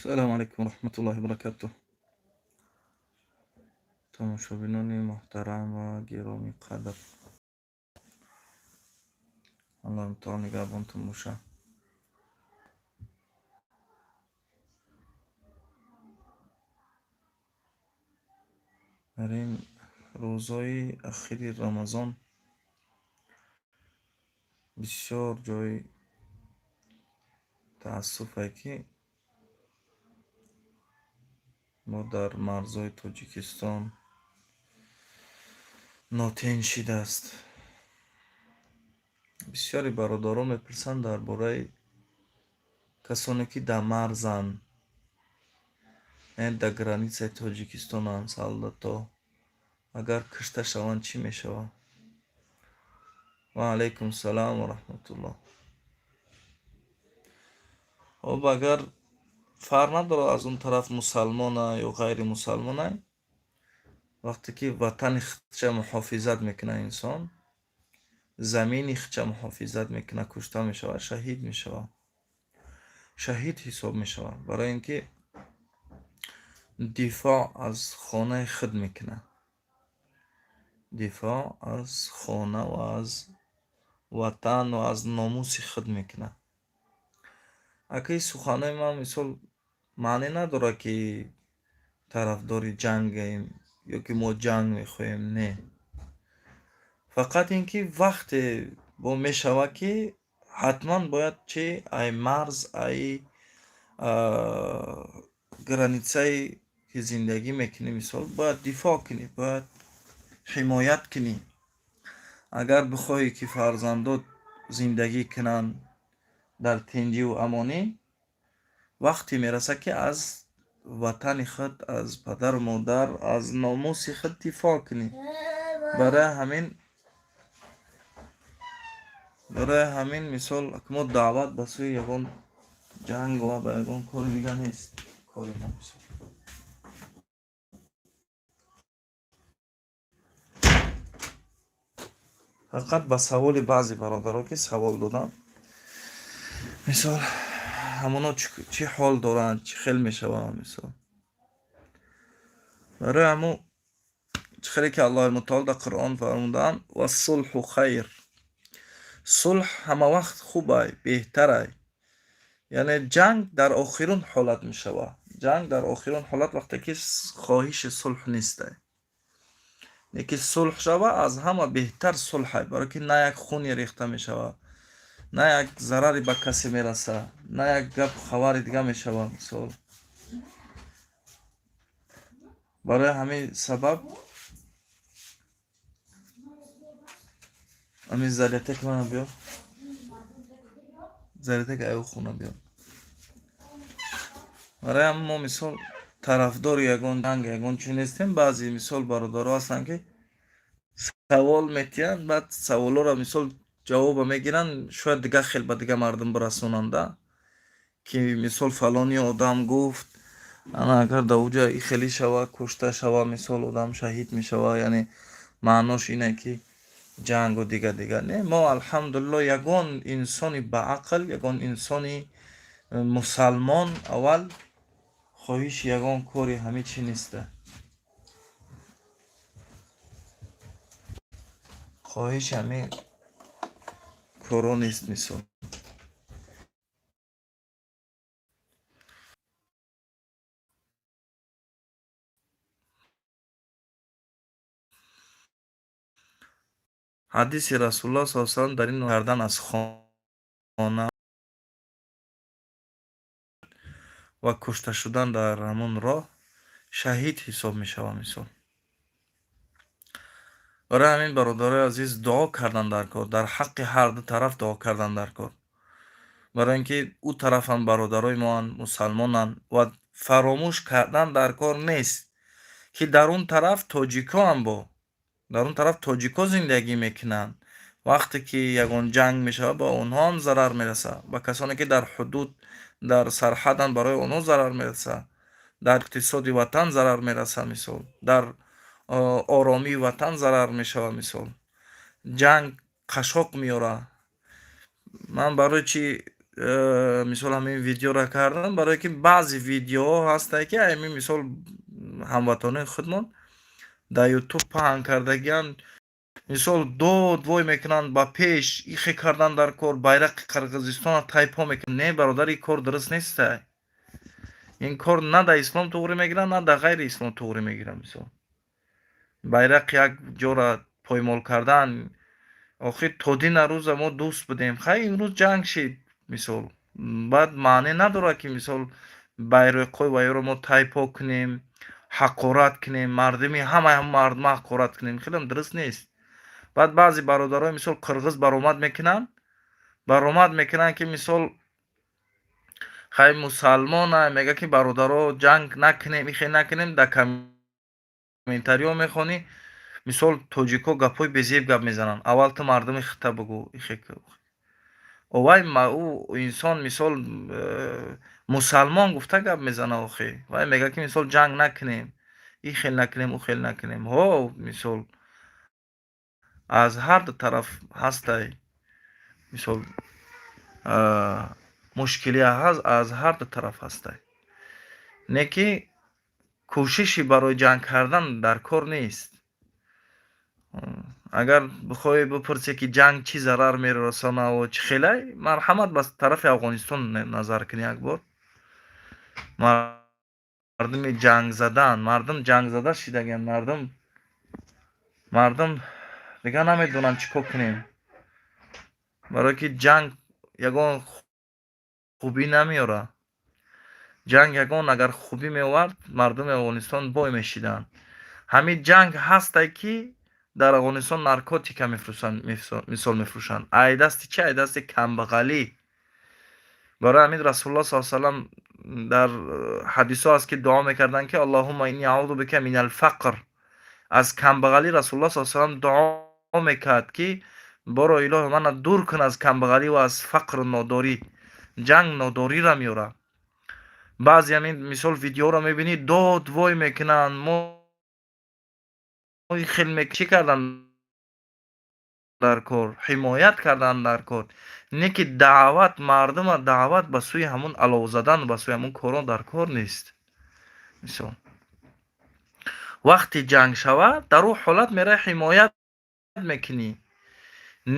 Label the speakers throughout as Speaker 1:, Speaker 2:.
Speaker 1: Салому алайкум ва раҳматуллоҳи ва баракатуҳ. Тамошобинони муҳтарам ва гиромӣ қадр. Аллоҳ таоло нигаҳбонтон боша. Дар ин рӯзҳои ахири Рамазон бисёр ҷои таассуфе, ки мо дар марзҳои Тоҷикистон нотинҷ шидааст. Бисёри бародарон мепурсанд дар бораи касоне, ки дар марзанд, яъне дар границаи Тоҷикистонанд, солдато агар кушта шаванд, чӣ мешавад? Ва алайкум салом ва раҳматуллоҳ. Хоб, агар фарқ надорад, аз он тараф мусалмона ё ғайри мусалмона, вақте ки ватани худша муҳофизат мекунад инсон, замини худша муҳофизат мекунад, кушта мешавад, шаҳид мешавад. Шаҳид ҳисоб мешавад, барои ин ки дифоъ аз хонаи худ мекунад. Дифоъ аз хона ва аз ватан ва аз номуси худ мекунад. Акаи, суханҳои ман, мисол, маъне надорад, ки тарафдори ҷангаем ё ки мо ҷанг мехоҳем, не. Фақат ин ки вақте бо мешавад, ки ҳатман бояд чи ай марз, ай границае ки зиндагӣ мекунӣ, мисол, бояд дифоъ кунӣ, бояд ҳимоят кунӣ. Агар бихоҳӣ, ки фарзандот зиндагӣ кунанд дар тинҷиву амонӣ, вақте мерасад, ки аз ватани худ, аз падару модар, аз номуси худ дифоъ кунӣ. Барои ҳамин, мисол, мо даъват ба сӯи ягон ҷанг ва ба ягон кори дигар нест кори мо, мисол. Фақат ба саволи баъзе бародаро, ки савол доданд, мисол, ҳамоно чӣ ҳол доранд, чӣ хел мешаванд, мисол. Барои ҳамун чӣ хеле ки Аллоҳи мутаол дар Қуръон фармудаанд: "Вассулҳу хайр", сулҳ ҳамавақт хубай, беҳтарай. Яъне ҷанг дар охирун ҳолат мешавад. Ҷанг дар охирун ҳолат, вақте ки хоҳиши сулҳ нестай. Лекин сулҳ шава, аз ҳама беҳтар сулҳай, барое ки на як хуне рехта мешавад, на як зараре ба касе мерасад, на як гапу хабари дига мешавад, мисол. Барои ҳамин сабаб ҳамин зарятаки мана биё. Зарятаки аю хона биё. Барои ҳамин мо, мисол, тарафдори ягон ҷанг, ягон чиз нестем. Баъзе, мисол, бародаро ҳастанд, ки савол метиҳанд, баъд саволҳоро, мисол, ҷавоба мегиранд, шояд дигар хел ба дигар мардум бирасонанда, ки, мисол, фалони одам гуфт, ана агар дар оҷа и хеле шава, кушта шава, мисол, одам шаҳид мешава, яъне маънош ине, ки ҷангу дига дига. Не, мо, алҳамдулилло, ягон инсони баақл, ягон инсони мусалмон аввал хоҳиши ягон кори ҳамин чи неста. Хоҳиши ҳамин корҳо нест, мисол. Ҳадиси Расулуллоҳ саллаллоҳу алайҳи васаллам дар ин кардан аз хона ва кушта шудан дар ҳамон роҳ шаҳид ҳисоб мешавад, мисол. Барои ҳамин, бародарои азиз, дуо кардан дар кор, дар ҳаққи ҳарду тараф дуо кардан дар кор. Барои ин ки ӯ тарафам бародарои моанд, мусалмонанд ва фаромӯш кардан дар кор нест, ки дар он тараф тоҷикоам бо дар он тараф тоҷико зиндагӣ мекунанд. Вақте ки ягон ҷанг мешавад, ба онҳо ҳам зарар мерасад. Ба касоне, ки дар ҳудуд, дар сарҳаданд, барои онҳо зарар мерасад. Дар иқтисоди ватан зарар мерасад, мисол. Дар оромии ватан зарар мешавад, мисол. Ҷанг қашоқ меорад. Ман барои чӣ мисол, ҳамин видеоро кардам, барое ки баъзе видеоҳо ҳастанд, ки ҳамин, мисол, ҳамватанои худмон дар Ютуб паҳн кардагианд. Мисол, дод вой мекунанд, ба пеш ихе кардан дар кор, байрақи Қирғизистона тайпо мекунанд. Не, бародар, ин кор дуруст нестай. Ин кор на дар ислом туғрӣ мегирад, на дар ғайри ислом туғрӣ мегирад. Мисол, байрақ як ҷора поймол кардан. Охир то дина рӯза мо дӯст будем. Хай, имрӯз ҷанг шид, мисол, баъд маъне надорад, ки, мисол, байроқҳои вайёро мо тайпо кунем, ҳақорат кунем, мардими ҳамаи мардума ҳақорат кунем. Хелам дуруст нест. Баъд баъзе бародарои, мисол, қирғиз баромад мекунанд, ки, мисол, хай, мусалмона, мега, ки бародаро, ҷанг накунем, ихе накунем. Дар комментариҳо мехонӣ, мисол, тоҷикҳо гапҳои безеб гап мезананд. Аввал ту мардуми хита бугӯ, ихе овай. Ӯ инсон, мисол, мусалмон гуфта гап мезана. Охи вай мега, ки, мисол, ҷанг накунем, ин хел накунем, ӯ хел накунем. Ҳо, мисол, аз ҳар ду тараф ҳастай, мисол, мушкилия ҳаст, аз ҳар ду тараф ҳастай. Не ки кӯшиши барои ҷанг кардан дар кор нест. Агар бихоҳӣ бипурсӣ, ки ҷанг чӣ зарар мерасонаву чӣ хелай, марҳамат, ба тарафи Афғонистон назар кунӣ як бор. Мардуми ҷангзадан, мардум ҷангзада шидагианд. Мардум дигар намедонанд, чӣ кор кунем, барое ки ҷанг ягон хубӣ намеорад. Ҷанг ягон агар хубӣ меовард, мардуми Афғонистон бой мешиданд. Ҳамин ҷанг ҳастай, ки дар Афғонистон наркотика мефурӯшанд, мисол, мефурӯшанд. Ай дасти чи? Ай дасти камбағалӣ. Барои ҳамин Расулуллоҳ с салам дар ҳадисҳо аст, ки дуо мекарданд, ки اللهم إني أعوذ بك من الفقر. Аз камбағалӣ Расулуллоҳ с салам дуо мекард, ки боро илоҳо, мана дур кун аз камбағалӣ ва аз фақру нодорӣ. Ҷанг нодориро меорад. Баъзе ҳамин, мисол, видеоро мебинӣ, дод вой мекунанд, мо хел чӣ кардан дар кор, ҳимоят кардан дар кор. Не ки даъват, мардума даъват ба сӯи ҳамун алов задан, ба сӯи ҳамун корон дар кор нест. Мисол, вақте ҷанг шавад, дар ӯ ҳолат меравӣ, ҳимоят мекунӣ.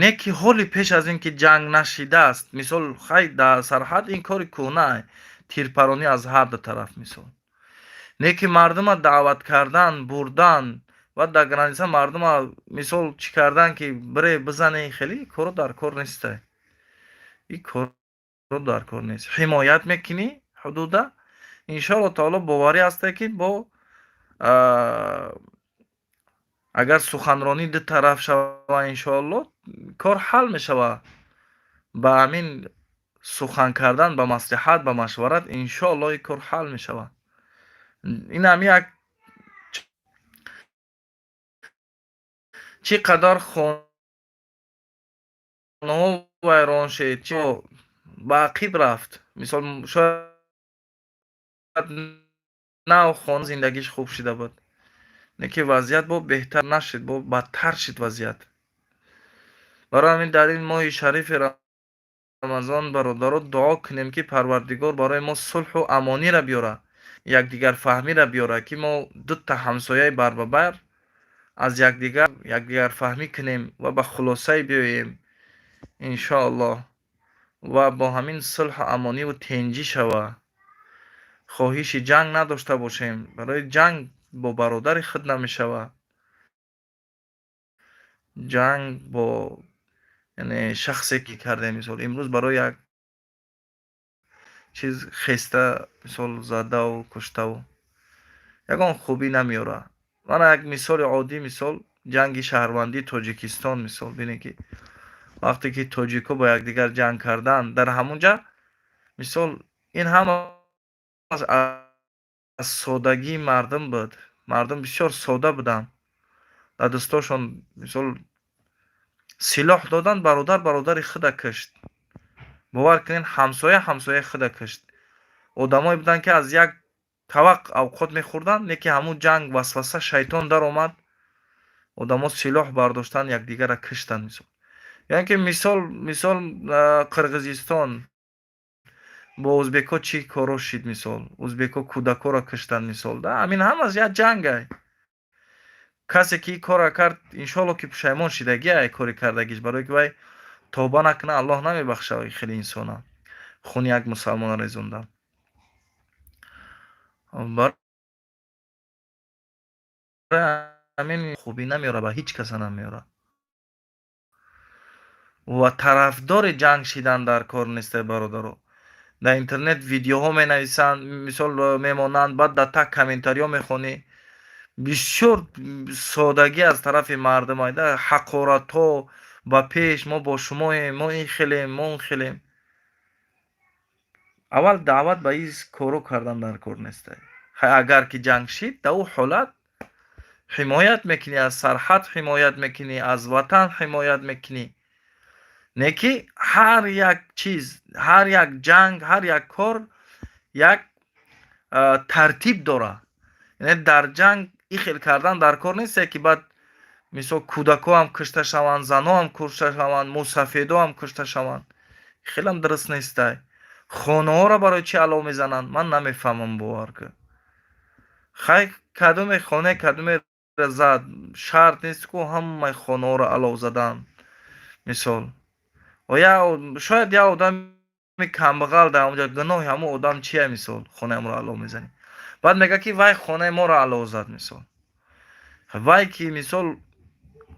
Speaker 1: Не ки ҳоли пеш аз ин ки ҷанг нашидааст, мисол, хай, дар сарҳад ин кори кӯҳна, тирпаронӣ аз ҳар ду тараф, мисол. Не ки мардума даъват кардан, бурдан ва дар граница мардума, мисол, чӣ кардан, ки бире бизане, хеле коро дар кор нестай. Ин коро дар кор нест. Ҳимоят мекунӣ ҳудуда, иншоалло таоло, боварӣ ҳасте, ки бо агар суханронӣ ду тараф шава, иншоалло, кор ҳал мешавад. Ба ҳамин сухан кардан, ба маслиҳат, ба машварат, иншоалло, ин кор ҳал мешавад. Ин ҳам як чӣ қадар хонаҳо вайрон шед, чи ба ақиб рафт. Мисол, шояд нав хона зиндагиш хуб шида буд, лекин вазъият бо беҳтар нашид, бо бадтар шид вазъият. Барои ҳамин дар ин моҳи шарифи Рамазон, бародаро, дуо кунем, ки Парвардигор барои мо сулҳу амониро биёрад, якдигарфаҳмиро биёрад, ки мо дута ҳамсояи барбабар аз якдигар якдигарфаҳмӣ кунем ва ба хулосае биёем, иншоаллоҳ, ва бо ҳамин сулҳу амониву тенҷӣ шава. Хоҳиши ҷанг надошта бошем. Барои ҷанг бо бародари худ намешавад, ҷанг бо, яъне, шахсе ки кардем, мисол, имрӯз барои як чиз хеста, мисол, задаву куштаву ягон хубӣ намеорад. Мана як мисоли оддӣ, мисол, ҷанги шаҳрвандии Тоҷикистон. Мисол, бинед, ки вақте ки тоҷикҳо бо якдигар ҷанг карданд, дар ҳамон ҷа, мисол, ин ҳама аз содагии мардум буд. Мардум бисёр сода буданд. Дар дастошон, мисол, силоҳ доданд, бародар бародари худа кушт. Бовар кунед, ҳамсоя ҳамсояи худа кушт. Одамое буданд, ки аз як тавақ авқот мехӯрданд, лекин ҳамун ҷанг, васваса, шайтон даромад, одамо силоҳ бардоштанд, якдигарро куштанд. Мисол, яъне ки мисол, Қирғизистон. Бо ӯзбекҳо чӣ коро шид, мисол, ӯзбекҳо кӯдакҳоро киштанд, мисол, да. Ҳамин ҳамаш як ҷангай. Касе ки ин корро кард, иншоалло, ки пушаймон шидагиай кори кардагиш, барое ки вай тавба накунад, Аллоҳ намебахшад хеле инсона, хуни як мусалмонро резондан. Барои ҳамин хубӣ намеёрад, ба ҳеҷ каса намеёрад ва тарафдори ҷанг шидан дар кор несте, бародаро. Дар интернет видеоҳо менависанд, мисол, мемонанд, баъд дар так комментариҳо мехонӣ, бисёр содагӣ аз тарафи мардум айда, ҳақоратҳо ба пеш: мо бо шумоем, мо ин хелем, мо он хелем. Аввал даъват ба ин коро кардан дар кор несте. Агар ки ҷанг шид, дар ӯ ҳолат ҳимоят мекунӣ, аз сарҳад ҳимоят мекунӣ, аз ватан ҳимоят мекунӣ. Не ки ҳар як чиз, ҳар як ҷанг, ҳар як кор як тартиб дорад. Яъне дар ҷанг ин хел кардан дар кор несте, ки баъд, мисол, кӯдакҳоам кушта шаванд, занҳоам кушта шаванд, мусафедоам кушта шаванд. Хелам дуруст нестай. Хонаҳоро барои чӣ алов мезананд, ман намефаҳмам, бовар кун. Хай, кадоме хонаи кадомеро зад, шарт нест ку ҳамаи хонаҳоро алов задан. Мисол, шояд як одами камбағал дар онҷа, гуноҳи ҳамон одам чия, мисол, хонаи ҳамонро алов мезанӣ? Баъд мегӯяд, ки вай хонаи моро алов зад. Мисол, вай ки, мисол,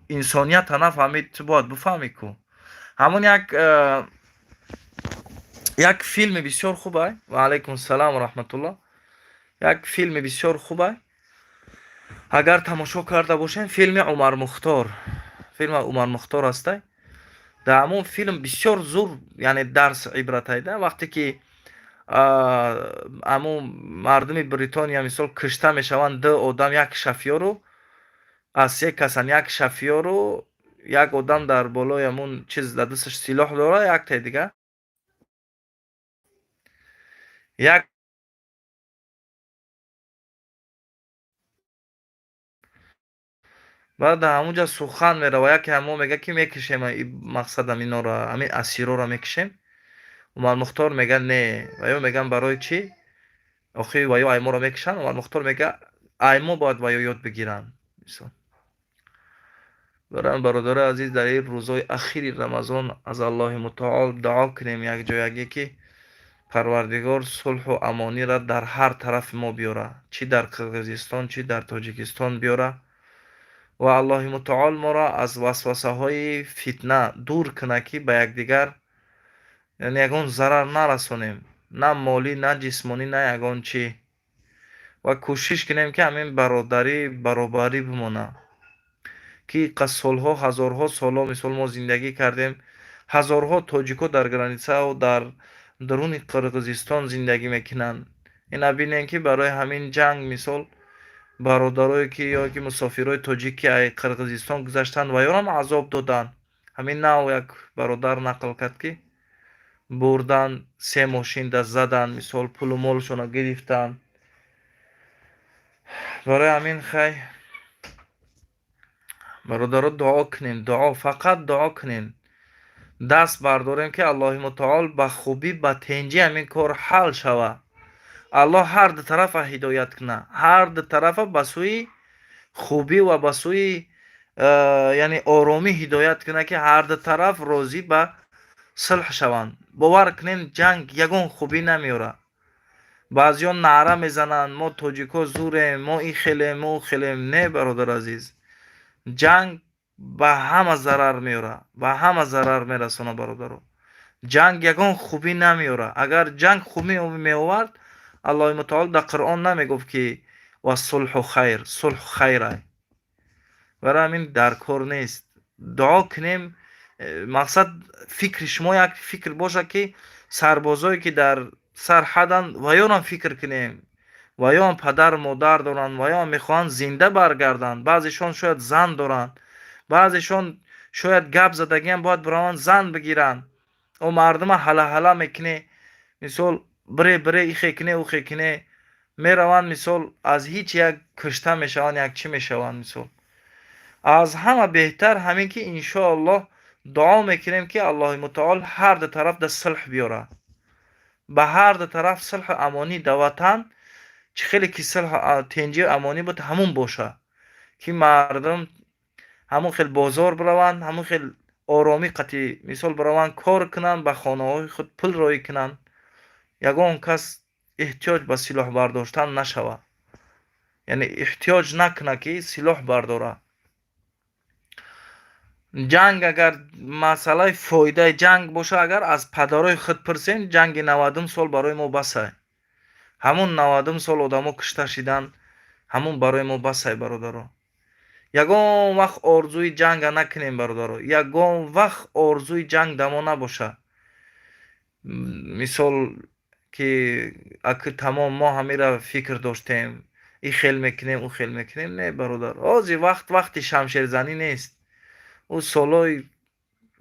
Speaker 1: инсонията нафаҳмид, ту бояд бифаҳмӣ ку. Ҳамон як филми бисёр хубай. Ва алайкум салам ва раҳматуллоҳ. Як филми бисёр хубай, агар тамошо карда бошем, филми Умар Мухтор, филми Умар Мухтор ҳастай. Дар ҳамон филм бисёр зур, яъне дарс ибратайда. Вақте ки ҳамун мардуми Бритония, мисол, кушта мешаванд, ду одам, як шофёру, аз се касан, як шофёру як одам дар болои ҳамун чиз дар дасташ силоҳ дорад, яктаи дига як. Баъд дар ҳамун ҷа сухан мерава, яке ҳамо мегӯяд, ки мекушем, мақсадам инора, ҳамин асирора мекушем. Умар Мухтор мегӯяд: не. Ва ё мегӯянд: барои чӣ охи ва ё айморо мекушанд? Умар Мухтор мегӯяд: аймо бояд ва ё ёд бигиранд. Барои бародарои азиз, дар ин рӯзҳои ахири Рамазон аз Аллоҳи Мутаол дуо кунем якҷоягӣ, ки Парвардигор сулҳу амониро дар ҳар тарафи мо биёра, чӣ дар Қирғизистон, чӣ дар Тоҷикистон биёра, ва Аллоҳи Мутаол моро аз васвасаҳои фитна дур кунад, ки ба якдигар, яъне, ягон зарар нарасонем, на молӣ, на ҷисмонӣ, на ягон чӣ, ва кӯшиш кунем, ки ҳамин бародарӣ, баробарӣ бимонад, ки солҳо, ҳазорҳо солҳо, мисол, мо зиндагӣ кардем, ҳазорҳо тоҷикҳо дар границау дар даруни Қирғизистон зиндагӣ мекунанд. Ина бинем, ки барои ҳамин ҷанг, мисол, бародарое ки ё ки мусофирои тоҷик, ки ай Қирғизистон гузаштанд, ва ёрам азоб доданд. Ҳамин нав як бародар нақл кард, ки бурдан, се мошинда заданд, мисол, пулу молшонро гирифтанд. Барои ҳамин, хай, бародаро, дуо кунем, дуо, фақат дуо кунем, даст бардорем, ки Аллоҳи Мутаол ба хубӣ, ба тенҷӣ ҳамин кор ҳал шавад. Аллоҳ ҳар ду тарафа ҳидоят кунад, ҳар ду тарафа ба сӯи хубӣ ва ба сӯи, яъне, оромӣ ҳидоят кунад, ки ҳар ду тараф розӣ ба сулҳ шаванд. Бовар кунем, ҷанг ягон хубӣ намеорад. Баъзеҳо наъра мезананд: мо тоҷикҳо зурем, мо ин хелем, мо он хелем. Не, бародар азиз, ҷанг ба ҳама зарар меорад, ба ҳама зарар мерасонад, бародаро. Ҷанг ягон хубӣ намеорад. Агар ҷанг хубӣ меовард, Аллоҳи Мутаол дар Қуръон намегуфт, ки والصلح خير, сулҳ хайрай. Барои ҳамин дар кор нест. Дуо кунем. Мақсад, фикри шумо як фикр бошад, ки сарбозое ки дар сарҳаданд, ваёнам фикр кунем, ваён падару модар доранд, ваён мехоҳанд зинда баргарданд. Баъзешон шояд зан доранд, баъзешон шояд гап задагиам, бояд бираванд зан бигиранд. О мардума ҳала-ҳала мекунӣ, мисол, бире, бире, ихе куне, ухе куне, мераванд, мисол, аз ҳеҷ як кушта мешаванд, як чӣ мешаванд. Мисол, аз ҳама беҳтар ҳамин, ки иншоаллоҳ дуо мекунем, ки Аллоҳи Мутаол ҳар ду тараф дар сулҳ биёрад. Ба ҳар ду тараф сулҳу амонӣ да ватан, чӣ хеле ки сулҳу тинҷию амонӣ буд, ҳамун боша, ки мардум ҳамун хел бозор бираванд, ҳамун хел оромӣ қатъи, мисол, бираванд, кор кунанд, ба хонаҳои худ пул роҳӣ кунанд, ягон кас эҳтиёҷ ба силоҳ бардоштан нашавад, яъне эҳтиёҷ накунад, ки силоҳ бардорад. Ҷанг, агар масъалаи фоидаи ҷанг боша, агар аз падарои худ пурсем, ҷанги 90-ум сол барои мо басай. Ҳамун 90-ум сол одамо кушта шиданд, ҳамун барои мо басай, бародаро. Ягон вақт орзуи ҷанга накунем, бародаро, ягон вақт орзуи ҷанг да мо набоша. Мисол, ки аки тамом мо ҳамира фикр доштем, и хел мекунем, ӯ хел мекунем. Не, бародар, ҳозир вақт вақти шамшерзанӣ нест. Ӯ солҳои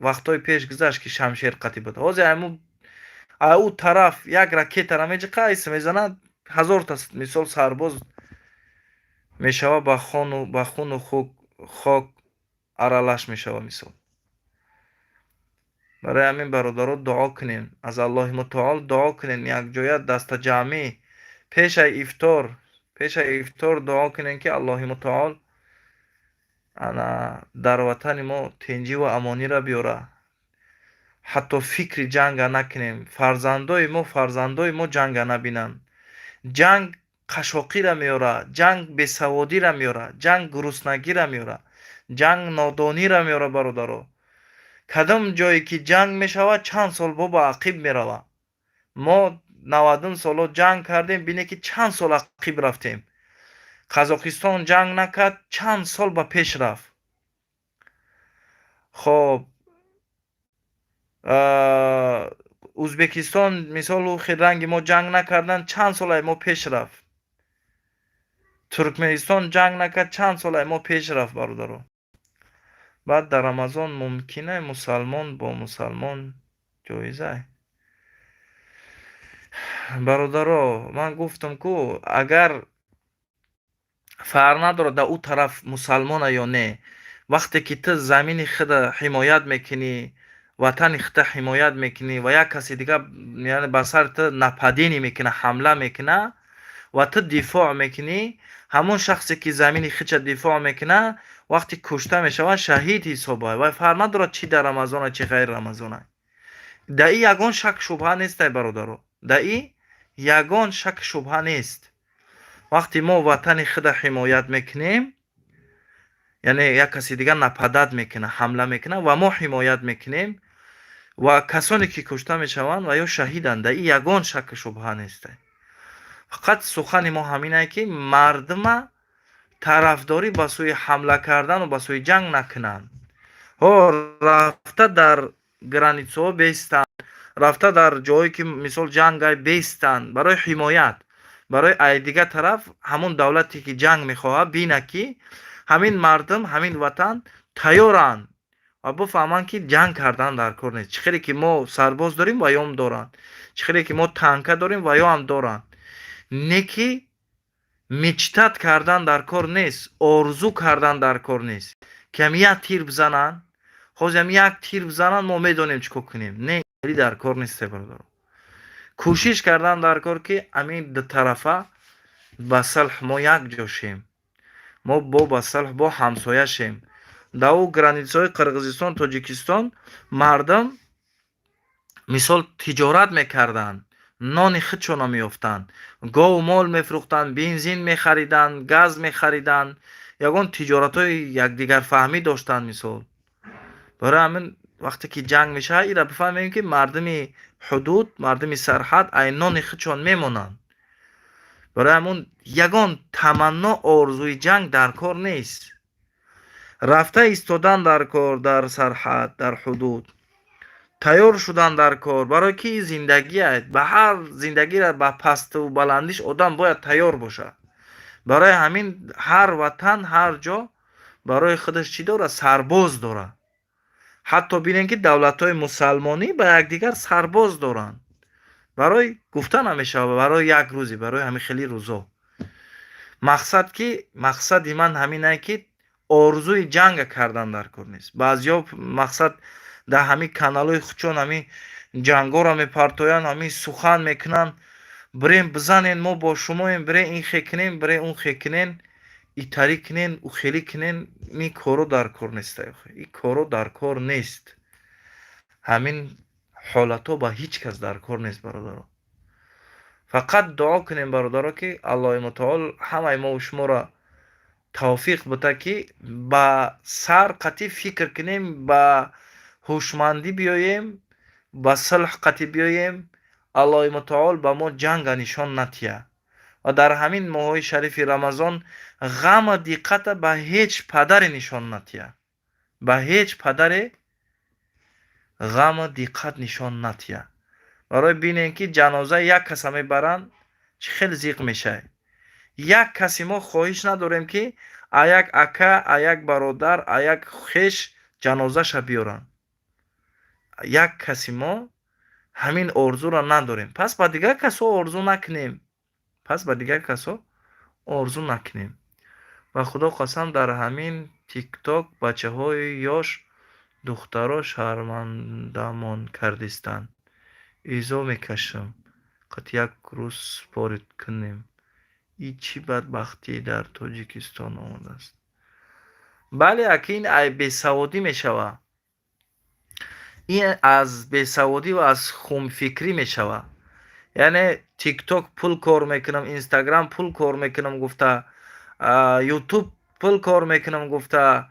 Speaker 1: вақтҳои пеш гузашт, ки шамшер қатӣ буд. Ҳозир айму ӯ тараф як ракетара меҷиқа, айс мезанад, ҳазорта, мисол, сарбоз мешава, ба хуну хок аралаш мешава, мисол. Барои ҳамин, бародаро, дуо кунем, аз Аллоҳи Мутаол дуо кунем, якҷоя дастаҷамъӣ пешаи ифтор дуо кунем, ки Аллоҳи Мутаол ана дар ватани мо тинҷиву амониро биёра. Ҳатто фикри ҷанга накунем, фарзандои мо ҷанга набинанд. Ҷанг қашшоқиро меёра, ҷанг бесаводиро меёра, ҷанг гуруснагиро меёра, ҷанг нодониро меёра, бародаро. Кадом ҷое ки ҷанг мешавад, чанд сол бо ба ақиб меравад. Мо 90-ум солҳо ҷанг кардем, бине, ки чанд сол ақиб рафтем. Қазоқистон ҷанг накард, чанд сол ба пеш рафт. Хоб, Ӯзбекистон, мисол, ранги мо ҷанг накардан, чанд сол ай мо пеш рафт. Туркманистон ҷанг накард, чанд сол ай мо пеш рафт, бародаро. Баъд дар Рамазон мумкина мусалмон бо мусалмон ҷоизай? Бародаро, ман гуфтам ку, агар фарқ надорад, дар ӯ тараф мусалмона ё не, вақте ки ту замини худа ҳимоят мекунӣ, ватани худа ҳимоят мекунӣ ва як каси дига, яъне, ба сари ту нападение мекуна, ҳамла мекуна ва ту дифоъ мекунӣ, ҳамон шахсе ки замини худша дифоъ мекуна, вақте кушта мешавад, шаҳид ҳисобад. Ва фарқ надорад, чӣ дар Рамазона, чӣ ғайри Рамазона. Дар и ягон шак шубҳа нестай, бародаро, дар и ягон шак шубҳа нест. Вақте мо ватани худа ҳимоят мекунем, яъне як каси дигар нападать мекуна, ҳамла мекуна ва мо ҳимоят мекунем, ва касоне ки кушта мешаванд, ва ё шаҳиданд, дар и ягон шаку шубҳа нестай. Фақат сухани мо ҳаминае, ки мардума тарафдорӣ ба сӯи ҳамла кардану ба сӯи ҷанг накунанд. Ҳо, рафта дар границаҳо бестанд, рафта дар ҷое ки, мисол, ҷангай, бестанд барои ҳимоят, барои ай дигар тараф, ҳамон давлате ки ҷанг мехоҳад, бинад, ки ҳамин мардум, ҳамин ватан тайёранд ва бифаҳманд, ки ҷанг кардан дар кор нест. Чӣ хеле ки мо сарбоз дорем, ва ём доранд, чӣ хеле ки мо танка дорем, ва ё ҳам доранд. Не ки мечтать кардан дар кор нест, орзу кардан дар кор нест, ки ҳам як тир бизананд, ҳозир ҳам як тир бизананд, мо медонем чӣ кор кунем. Не, дар кор несте, бародаро. Кӯшиш кардан дар кор, ки ҳамин дутарафа ба сулҳ мо якҷо шем, мо бо ба сулҳ бо ҳамсоя шем. Дар ӯ границаҳои Қирғизистон, Тоҷикистон мардум, мисол, тиҷорат мекарданд, нони худшонро меёфтанд, гову мол мефурӯхтанд, бензин мехариданд, газ мехариданд, ягон тиҷоратҳои якдигарфаҳмӣ доштанд, мисол. Барои ҳамин, вақте ки ҷанг мешавад, ира бифаҳмем, ки мардуми ҳудуд, мардуми сарҳад ай нони худшон мемонанд. Барои ҳамун ягон таманно, орзуи ҷанг дар кор нест. Рафта истодан дар кор, дар сарҳад, дар ҳудуд тайёр шудан дар кор, барои ки зиндагиа, ба ҳар зиндагиро, ба пасту баландиш одам бояд тайёр бошад. Барои ҳамин ҳар ватан, ҳар ҷо барои худаш чӣ дорад? Сарбоз дорад. Ҳатто бинем, ки давлатҳои мусалмонӣ ба якдигар сарбоз доранд, барои гуфта намешавад, барои як рӯзе, барои ҳамин хели рӯзо. Мақсад ки, мақсади ман ҳаминае, ки орзуи ҷанга кардан дар кор нест. Баъзиҳо, мақсад, дар ҳамин каналҳои худшон ҳамин Ҷангоро мепартоянд, ҳамин сухан мекунанд: бирем, бизанен, мо бо шумоем, бирем, ин хе кунем, бирем, он хе кунен, итарӣ кунен, ухелӣ кунен. Ин коро дар кор нест, ин коро дар кор нест. Ҳамин ҳолатҳо ба ҳеҷ кас дар кор нест, бародаро. Фақат дуо кунем, бародаро, ки Аллоҳи мутаол ҳамаи мову шуморо тавфиқ бита, ки ба сар қатъӣ фикр кунем, ба ҳушмандӣ биёем, ба сулҳ қатъӣ биёем. Аллоҳи мутаол ба мо ҷанга нишон натия ва дар ҳамин моҳҳои шарифи Рамазон ғаму диққата ба ҳеҷ падаре нишон натия, ба ҳеҷ падаре ғаму диққат нишон натия. Барои бинем, ки ҷанозаи як каса мебаранд, чӣ хел зиқ мешавад. Як каси мо хоҳиш надорем, ки а як ака, а як бародар, а як хеш ҷанозаша биёранд. Як каси мо ҳамин орзуро надорем. Пас ба дигар касо орзу накунем, пас ба дигар касо орзу накунем. Ба Худо қасам, дар ҳамин ТикТок бачаҳои ёш, духтаро шармандамон кардистанд. Изо мекашам, қат як рӯз спорить кунем. И чӣ бадбахтӣ дар Тоҷикистон омадааст? Бале, аки, ин бесаводӣ мешавад, ин аз бесаводӣ ва аз хумфикрӣ мешавад. Яъне ТикТок пул кор мекунам, Инстаграм пул кор мекунам гуфта, Ютуб пул кор мекунам гуфта,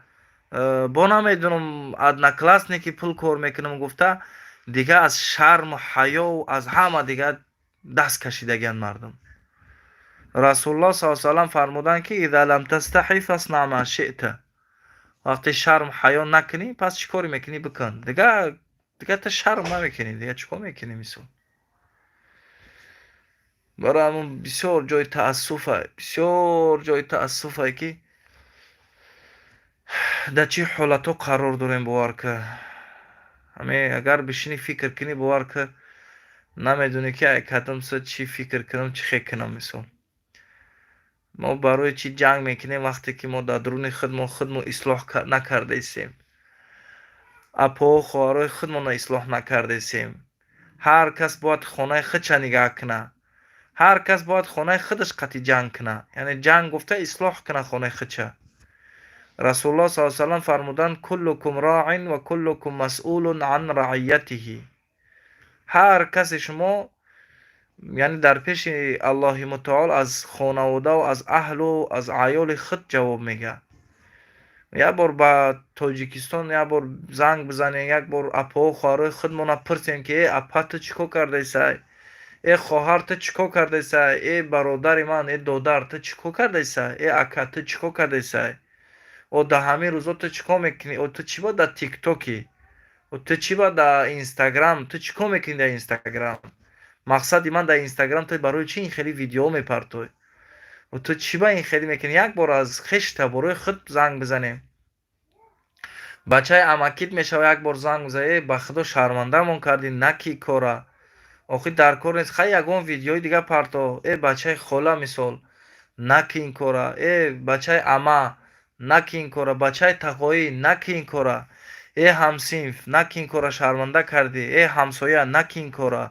Speaker 1: бо намедонам, Одноклассники пул кор мекунам гуфта, дигар аз шарму ҳаёву аз ҳама дигар даст кашидагианд мардум. Расулуллоҳ саллаллоҳу алайҳи васаллам фармуданд, ки إذا لم تستح فاصنع ما شئت. Вақте шарм ҳаё накунӣ, пас чӣ коре мекунӣ, бикун. Дигар ту шарм намекунӣ, дигар чӣ кор мекунӣ? Мисол, барои ҳамон бисёр ҷои таассуфа, бисёр ҷои таассуфае, ки дар чӣ ҳолатҳо қарор дорем. Бовар ка, ҳаме агар бишинӣ, фикр кунӣ, бовар ка, намедонӣ, ки ай кадом са чӣ фикр кунам, чӣ хел кунам. Мисол, мо барои чӣ ҷанг мекунем, вақте ки мо дар дуруни худмон худмо ислоҳ накардаистем, апоҳу хоҳарои худмонро ислоҳ накардаистем? Ҳар кас бояд хонаи худша нигаҳ кунад, ҳар кас бояд хонаи худаш қатъи ҷанг кунад, яъне ҷанг гуфта, ислоҳ кунад хонаи худша. Расулуллоҳ саллаллоҳу алайҳи васаллам фармуданд: كلكم راع وكلكم مسئول عن رعيته. Ҳар касе шумо, яъне, дар пеши Аллоҳи мутаол аз хонаводаву аз аҳлу аз аёли худ ҷавоб мегӯяд. Як бор ба Тоҷикистон як бор занг бизанем, як бор апоҳу хоҳарои худмонро пурсем, ки э апа, ту чӣ кор кардаисай? Э хоҳар, ту чӣ кор кардаисай? Э бародари ман, э додар, ту чӣ кор кардаисай? Э ака, ту чӣ кор кардаисай? О, дар ҳамин рӯзо ту чӣ кор мекунӣ? О, ту чӣ ба дар ТикТокӣ? О, ту чӣ ба дар Инстаграм? Ту чӣ кор мекунӣ дар Инстаграм? Мақсади ман, дар Инстаграм ту барои чӣ ин хели видеоҳо мепартоӣ? О, ту чӣ ба ин хеле мекунӣ? Як бор аз хеш таборои худ занг бизанем. Бачаи амакит мешава, як бор занг бизан: э, ба Худо, шармандамон кардӣ, наки кора, охир дар кор нест, хай, ягон видеои дигар парто. Э бачаи хола, мисол, наки ин кора. Э бачаи ама, наки ин кора. Бачаи тағоӣ, наки ин кора. Э ҳамсинф, наки ин кора, шарманда кардӣ. Э ҳамсоя, наки ин кора.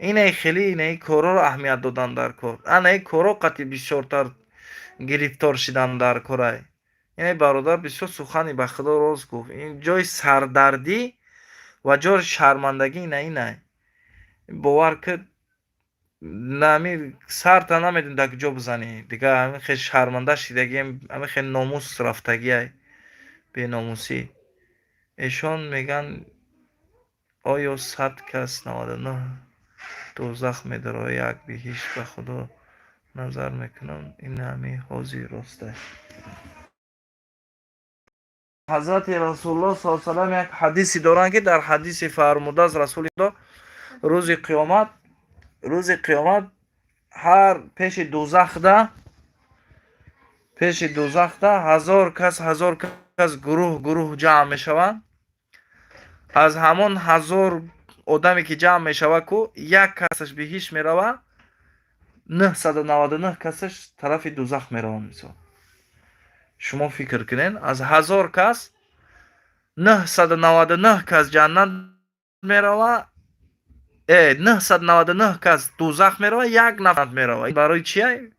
Speaker 1: Инаи хеле инаи корҳоро аҳамият додан дар кор, анаи корҳо қатъи бисёртар гирифтор шидан дар корай. Инаи бародар бисёр сухани, ба Худо, рост гуфт. Ин ҷои сардардӣ ва ҷои шармандагӣ ина инай. Бовар ки, нами сарта намедонӣ дар куҷо бизанӣ. Дигар ҳамин хел шарманда шидагием, ҳамин хел номус рафтагиай, беномусӣ. Эшон мегӯянд: оё 100 кас 99 дӯзах медарояд, як биҳишт? Ба Худо, назар мекунам, ин ҳами ҳозир ростай. Ҳазрати Расулуллоҳ саллаллоҳу салам як ҳадисе доранд, ки дар ҳадисе фармудааст Расули Худо: рӯзи қиёмат, рӯзи қиёмат ҳар пеши дӯзахда 1000 кас, 1000 кас гурӯҳ гурӯҳ ҷамъ мешаванд. Аз ҳамон 1000 одаме ки ҷамъ мешавад ку, як касаш биҳишт меравад, 999 касаш тарафи дӯзах мераванд. Мисол, шумо фикр кунед: аз 1000 кас 999 кас ҷаннат меравад. 999 кас дӯзах мерава, як нафар мерава. Барои чия?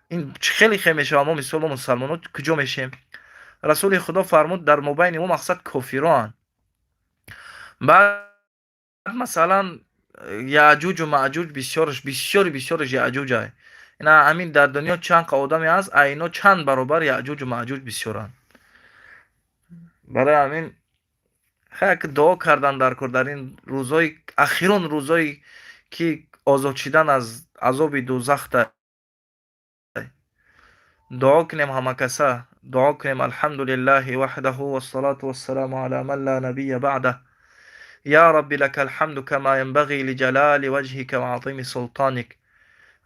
Speaker 1: Ин хеле хе мешава. Мо, мисол, мо мусалмонҳо куҷо мешем? Расули Худо фармуд, дар мобайни мо, мақсад, кофироанд. Баъд, масалан, Яъҷуҷу Маъҷуҷ бисёрш, бисёри бисёрш Яъҷуҷай. Ина ҳамин дар дунё чанд қа одаме ҳаст, а ино чанд баробар Яъҷуҷу Маъҷуҷ бисёранд. Барои ҳамин хай дуо кардан дар кор дар ин рӯзҳои ахирон, рӯзҳое ки озод шидан аз азоби дӯзахта. Дуо кунем, ҳамакаса дуо кунем. الحمد لله وحده والصلاة والسلام على من لا نبي بعده. يا رب لك الحمد كما ينبغي لجلال وجهك وعظيم سلطانك.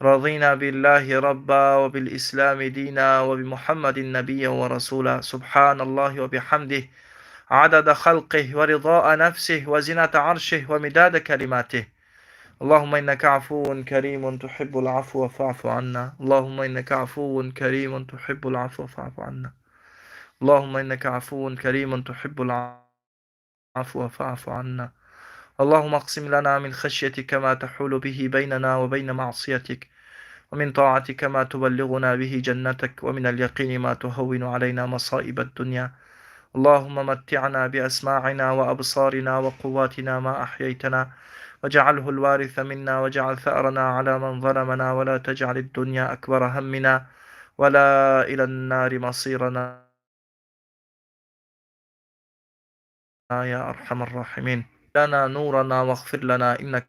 Speaker 1: رضينا بالله ربا وبالإسلام دينا وبمحمد نبيا ورسولا. سبحان الله وبحمده، عدد خلقه ورضاء نفسه وزنة عرشه ومداد كلماته. اللهم إنك عفو كريم تحب العفو فاعف عنا. اللهم إنك عفو كريم تحب العفو فاعف عنا. اللهم إنك عفو كريم تحب العفو فاعف عنا. اللهم اقسم لنا من خشيتك ما تحول به بيننا وبين معصيتك، ومن طاعتك ما تبلغنا به جنتك، ومن اليقين ما تهون علينا مصائب الدنيا. اللهم متعنا بأسماعنا وأبصارنا وقواتنا ما أحييتنا، واجعله الوارث منا، واجعل ثأرنا على من ظلمنا، ولا تجعل الدنيا أكبر همنا ولا إلى النار مصيرنا يا أرحم الراحمين. لنا نورنا واغفر لنا إنك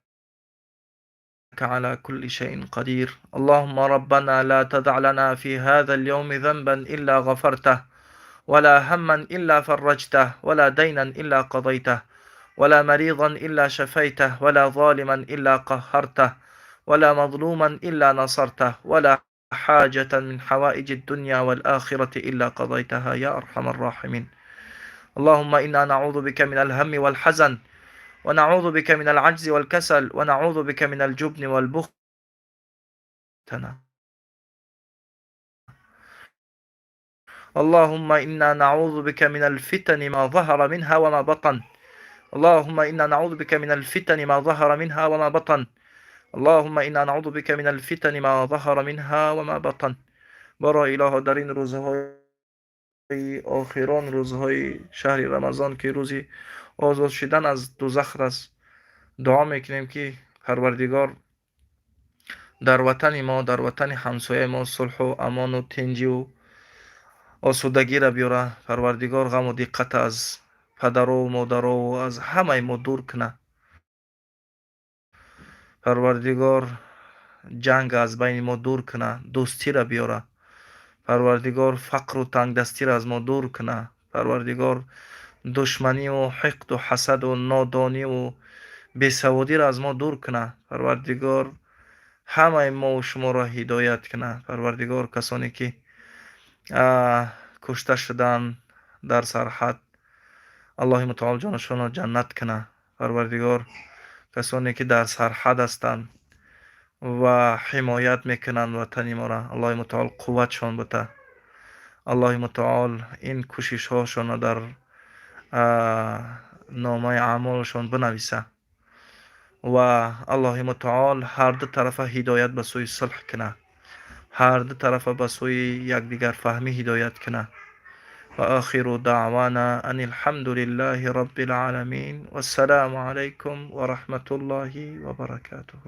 Speaker 1: على كل شيء قدير. اللهم ربنا لا تدع لنا في هذا اليوم ذنبا إلا غفرته، ولا هما إلا فرجته، ولا دينا إلا قضيته، ولا مريضا إلا شفيته، ولا ظالما إلا قهرته، ولا مظلوما إلا نصرته، ولا حاجة من حوائج الدنيا والآخرة إلا قضيتها يا أرحم الراحمين. اللهم إنا نعوذ بك من الهم والحزن، ونعوذ بك من العجز والكسل، ونعوذ بك من الجبن والبخل. اللهم إنا نعوذ بك من الفتن ما ظهر منها وما بطن. اللهم إنا نعوذ بك من الفتن ما ظهر منها وما بطن. اللهم إنا نعوذ بك من الفتن ما ظهر منها وما بطن. برا илоҳо, дар ин рӯзҳои охирон, рӯзҳои шаҳри Рамазон, ки рӯзи озод шудан аз дӯзах аст, дуо мекунем, ки Парвардигор дар ватани мо, дар ватани ҳамсояи мо сулҳу амону тинҷиву осудагиро биёра. Парвардигор ғаму диққат аз падару модару аз ҳамаи мо дур куна. Парвардигор ҷанг аз байни мо дур куна, дӯстиро биёра. Парвардигор фақру тангдастиро аз мо дур куна. Парвардигор душманиву ҳиқду ҳасаду нодониву бесаводиро аз мо дур куна. Парвардигор ҳамаи мову шуморо ҳидоят куна. Парвардигор касоне ки кушта шуданд дар сарҳад, Аллоҳи мутаол ҷонашонро ҷаннат куна. Парвардигор касоне ки дар сарҳад ҳастанд ва ҳимоят мекунанд ватани моро, Аллоҳи мутаол қувватшон бита. Аллоҳи мутаол ин кӯшишҳошонро дар номаи аъмолашон бинависа ва Аллоҳи мутаол ҳарду тарафа ҳидоят ба сӯи сулҳ куна, ҳарду тарафа ба сӯи якдигарфаҳмӣ ҳидоят куна. وآخر دعوانا أن الحمد لله رب العالمين، والسلام عليكم ورحمة الله وبركاته.